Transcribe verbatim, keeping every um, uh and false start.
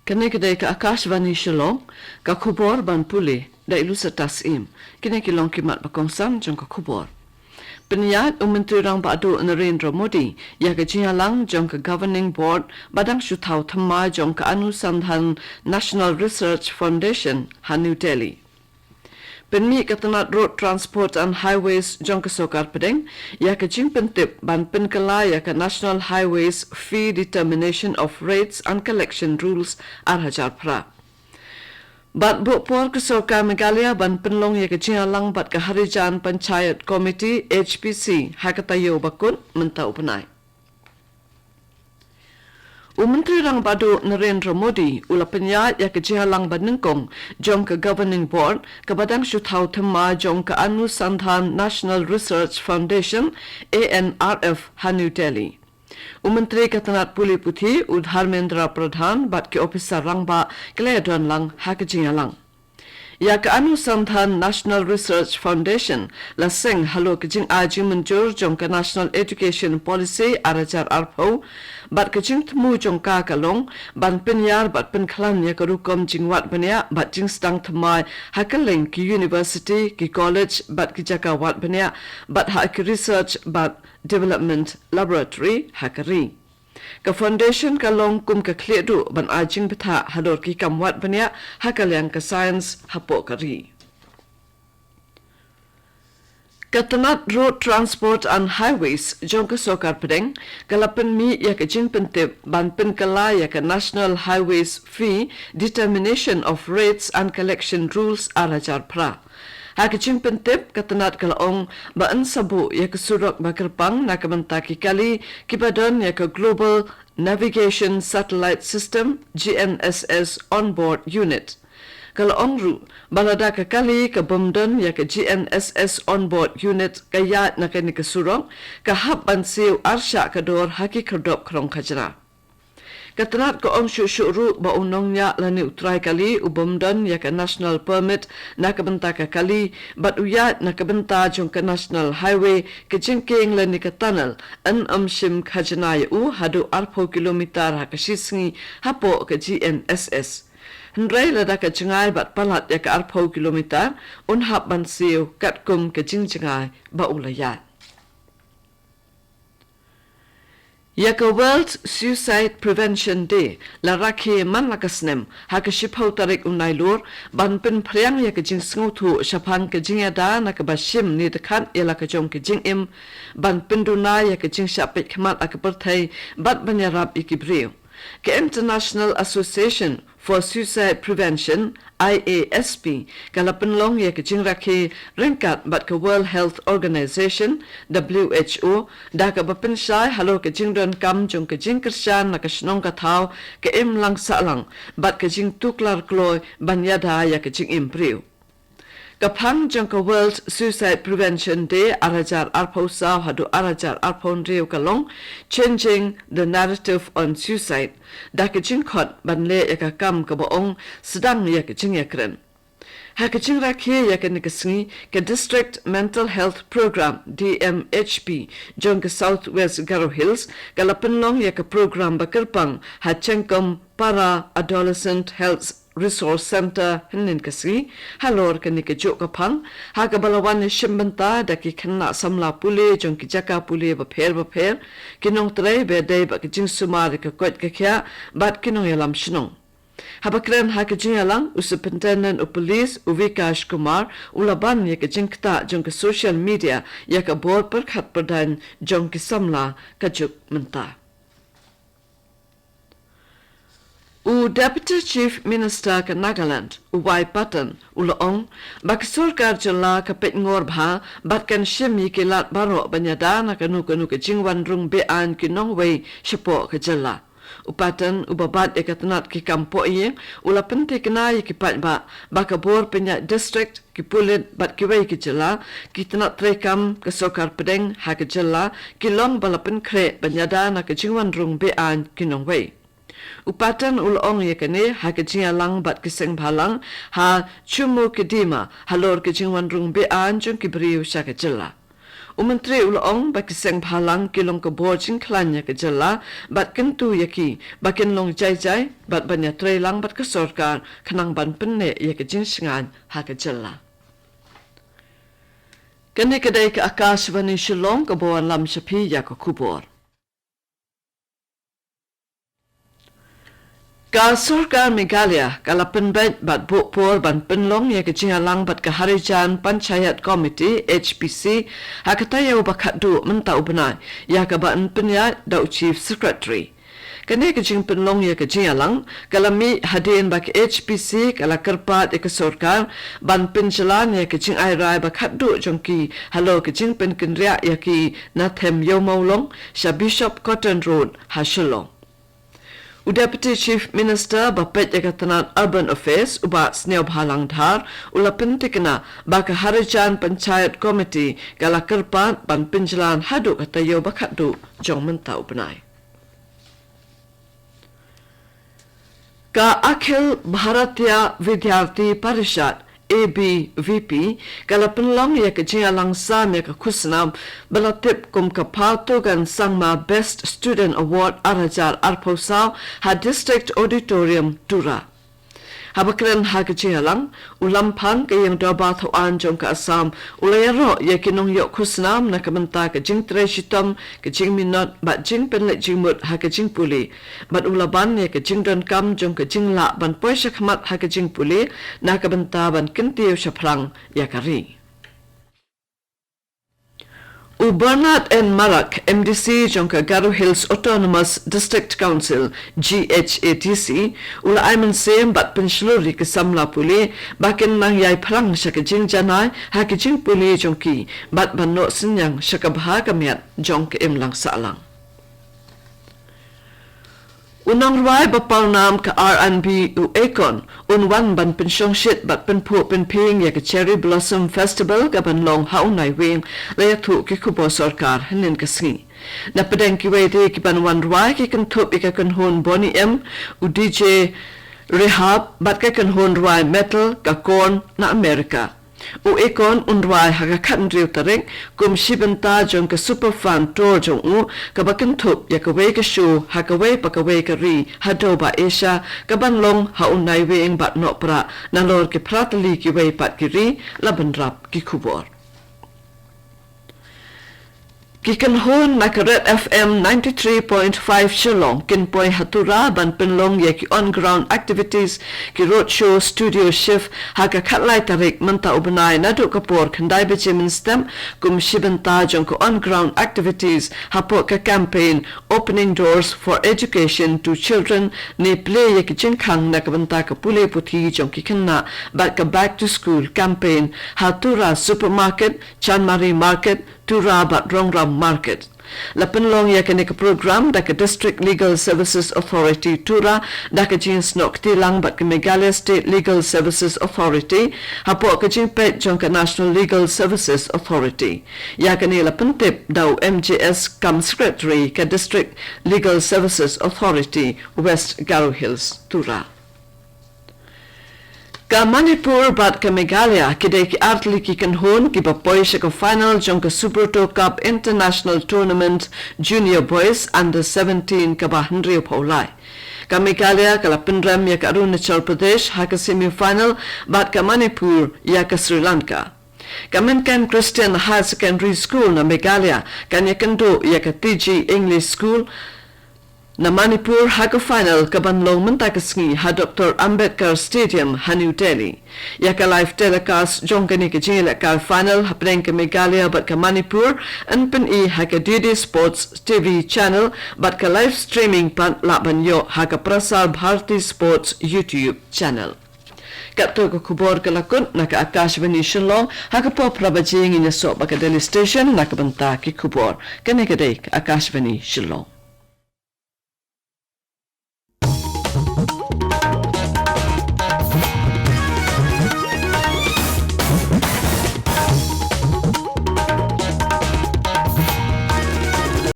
Kane ka dei ka Akashvani Shillong, ka khubor ban pule da i Lucy Tasim. Kine ki long ki mat ba kongsan jong ka khubor. Pynïaid u Myntri Rangbah Duh Narendra Modi ïa ka jingïalang jong ka Governing Board ba dang shu thaw thymmai jong ka Anusandhan National Research Foundation ha New Delhi. Pynmih ka tnat Road Transport and Highways jong ka Sorkar Pdeng ïa ka jingpyntip ban pynkylla ïa ka National Highways Fee Determination of Rates and Collection Rules ar hajar phra. Bad buh por ka Sorkar Meghalaya ban pynlong ïa ka jingïalang bad ka Harijan Panchayat Committee, H P C, ha ka taïew ba kut mynta u bnai. U Myntri Rangbah Duh Narendra Modi u la pynïaid ïa ka jingïalang ba nyngkong jong ka Governing Board kaba dang shu thaw thymmai jong ka Anusandhan National Research Foundation, A N R F, ha New Delhi. U Myntri ka tnat pule puthi u Dharmendra Pradhan bad ki ophisar rangbah ki la ïadon lang ha ka jingïalang. Ïa ka Anusandhan National Research Foundation la seng halor ka jingai jingmynjur jong ka National Education Policy ar hajar arphew, bad ka jingthmu jong ka ka long ban pynïar bad pynkhlaiñ ïa ka rukom jingwad bniah bad jingsdang thymmai ha kylleng ki university, ki college bad ki jaka wad bniah bad ha ki research bad development laboratory ha ka ri. Ka foundation ka long kum ka khlieh duh ban ai jingbthah halor ki kam wad bniah ha ka liang ka science hapoh ka ri. Ka tnat Road Transport and Highways jong ka Sorkar Pdeng ka la pynmih ïa ka jingpyntip ban pynkylla ïa ka National Highways Fee Determination of Rates and Collection Rules ar hajar phra. Ha ka jingpyntip, ka tnat ka la ong ba yn sa buh ïa ka surok ba kyrpang na ka bynta ki kali kiba don ïa ka Global Navigation Satellite System, G N S S, Onboard Unit. Ka la ong ruh ba lada ka kali ka bym don ïa ka G N S S Onboard Unit ka ïaid na kane ka surok, ka hap ban siew arshah ka dor ha ki khyrdop khrong khajna. Ka tnat ka ong shuh shuh ruh ba u nongñiah lane u trai kali u bym don ïa ka national permit na ka bynta ka kali bad u ïaid na ka bynta jong ka National Highway, ka jingkieng lane ka tunnel, yn ym shim khajna ïa u haduh arphew kilometer ha ka shi sngi hapoh ka G N S S. Hynrei lada ka jngai bad palat ïa ka arphew kilometer, un hap ban siew katkum ka jingjngai ba u la ïaid. Ïa ka World Suicide Prevention Day la rakhe man la ka snem ha ka shiphew tarik u Nailur ban pynphriang ïa ka jingsngewthuh shaphang ka jingïada na kaba shim ne dkhat ïa la ka jong ka jingim, ban pynduna ïa ka jingshah peit khmat ha ka pyrthei bad ban ïarap ïa ki briew. Ka International Association for Suicide Prevention, I A S P, ka la pynlong ïa ka jingrakhe ryngkat bad ka World Health Organization, W H O, da kaba pynshai halor ka jingdonkam jong ka jingkyrshan na ka shnong ka thaw, ka imlang sahlang bad ka jingtuklar kloi ban ïada ïa ka jingim briew. Ka phang jong ka World Suicide Prevention Day ar hajar arphew saw haduh ar hajar arphew hynriew ka long Changing the Narrative on Suicide, da ka jingkhot ban leh ïa ka kam kaba ong sdang ïa ka jingïakren. Ha ka jingrakhe ïa kane ka sngi, ka District Mental Health Program, D M H P, jong ka South West Garo Hills ka la pynlong ïa ka program ba kyrpang ha Chengkom Para Adolescent Health Resource Centre hynnin ka sngi, halor kane kajuh ka phang, ha kaba la wan ïashim bynta da ki khynnah samla pule jong ki jaka pule bapher bapher, ki nongtrei ba dei bad ka jingsumar ïa ka koit ka khiah bad ki nongïalam shnong. Haba kren ha ka jingïalang, u Superintendent u Police, u Vikash Kumar, u la ban ïa ka jingktah jong ka social media ïa ka bor pyrkhat pyrdaiñ jong ki samla ka juk mynta. U Deputy Chief Minister ka Nagaland, u Y Patton, u la ong ba ka sorkar jylla ka peit ngor bha bad kan shim ïa ki lad baroh ban ïada na kano kano ka jingwan rung be-aiñ ki nongwei shapoh ka jylla. U Patton, uba bat ïa ka tnat ki kam pohïing, u la pynthikna ïa ki paidbah ba ka bor pynïaid district, ki pulit bad kiwei ki jylla, ki tnat treikam ka sorkar pdeng ha ka jylla, ki long ba la pynkhreh ban ïada na ka jingwan rung be-aiñ ki nongwei. U Patton u la ong ïa kane ha ka jingïalang bad ki seng bhalang ha Chumukedima halor ka jingwan rung be-aiñ jong ki briew sha ka jylla. U Myntri u la ong ba ki seng bhalang ki long ka bor jingkhlaiñ ïa ka jylla, bad kyntu ïa ki ba kin long jai jai bad ban ïatreilang bad ka sorkar khnang ban pynneh ïa ka jingshngaiñ ha ka jylla. Kane ka dei ka Akashvani Shillong kaba wanlam sha phi ïa ka khubor. Ka sorkar Meghalaya ka la pynbeit bad buh por ban pynlong ïa ka jingïalang bad ka Harijan Panchayat Committee, H P C, ha ka taïew ba khatduh mynta u bnai, ïa kaba yn pynïaid da u Chief Secretary. Kane ka jingpynlong ïa ka jingïalang ka la mih hadien ba ka H P C ka la kyrpad ïa ka sorkar ban pynjlan ïa ka jingai rai ba khatduh jong ki halor ka jingpynkynriah ïa ki na Them Ïew Mawlong sha Bishop Cotton Road ha Shillong. U Deputy Chief Minister ba peit ïa ka tnat Urban Affairs, u Bah Sniawbhalang Dhar, u la pynthikna ba ka Harijan Panchayat Committee ka la kyrpad ban pynjlan haduh ka taïew ba khatduh jong mynta u bnai. Ka Akhil Bharatiya Vidyarthi Parishad, A B V P, ka la pynlong ïa ka jingïalang sam ïa ka khusnam ba la tip kum ka Pha Togan Sangma Best Student Award ar hajar arphew saw ha District Auditorium, Tura. Haba kren ha ka jingïalang, u Lamphang, ka ïing dorbar thawaiñ jong ka Assam, u la ïaroh ïa ki nongïoh khusnam na ka bynta ka jingtrei shitom, ka jingminot bad jingpynleit jingmut ha ka jingpule, bad u la ban ïa ka jingdonkam jong ka jinglah ban poi shakhmat ha ka jingpule na ka bynta ban kyntiew shaphrang ïa ka ri. U Bernard N Marak, M D C jong ka Garo Hills Autonomous District Council, G H A D C, u la ai mynsiem bad pynshlur ïa ki samla pule ba kin nang ïai phrang sha ka jingjanai ha ka jingpule jong ki bad ban noh synñiang sha ka bha ka miat jong ka imlang sahlang. U nongrwai ba pawnam ka R and B, u Akon, un wan ban pynshongshit bad pynphuh pynphieng ïa ka Cherry Blossom Festival kaban long ha u Naiwieng, la ïathuh ki khubor sorkar hynnin ka sngi. Na pdeng kiwei de kiban wan rwai ki kynthup ïa ka kynhun Boney M, u D J Rehab bad ka kynhun rwai metal ka Korn na Amerika. U Akon un rwai ha ka khathynriew tarik kum shi bynta jong ka Superfan Tour jong u, kaba kynthup ïa kawei ka show ha kawei pa kawei ka ri haduh ba Asia, kaban long ha u Naiwieng bad Nohprah nalor ki phra tylli kiwei pat ki ri, la bynrap ki khubor. Ki kynhun na ka Red F M ninety-three point five Shillong kin poi ha Tura ban pynlong ïa ki on-ground activities, ki roadshow, studio shift, ha ka khatlai tarik mynta u bnai naduh ka por khyndai baje mynstep kum shi bynta jong ka on-ground activities hapoh ka campaign Opening Doors for Education to Children, ne plie ïa ki jingkhang na ka bynta ka pule puthi jong ki khynnah bad ka Back to School campaign ha Tura Supermarket, Chanmari Market, Tura bad Rongram Market. La pynlong ïa kane ka program da ka District Legal Services Authority Tura, da ka jingsnoh kti lang bad ka Meghalaya State Legal Services Authority hapoh ka jingpeit jong ka National Legal Services Authority. Ïa kane la pyntip da u M J S cum Secretary ka District Legal Services Authority, West Garo Hills, Tura. Ka Manipur bad ka Meghalaya ki dei ki artylli ki kynhun kiba poi sha ka final jong ka Subroto Cup International Tournament Junior Boys Under seventeen kaba hynriewphew lai. Ka Meghalaya ka la pynrem ïa ka Arunachal Pradesh ha ka semi final bad ka Manipur ïa ka Sri Lanka. Ka Mynkhem Christian Higher Secondary School na Meghalaya kan ïakynduh ïa ka T G English School na Manipur ha ka final kaban long mynta ka sngi ha Doctor Ambedkar Stadium ha New Delhi. Ïa ka live telecast jong kane ka jingïalehkai final hapdeng ka Meghalaya bad ka Manipur yn pyni ha ka D D Sports T V channel bad ka live streaming pat lah ban ïoh ha ka Prasar Bharati Sports YouTube channel. Katto ka khubor ka la kut na ka Akashvani Shillong, ha ka por phra baje ngin ïasoh bad ka Delhi Station na ka bynta ki khubor. Kane ka dei ka Akashvani Shillong.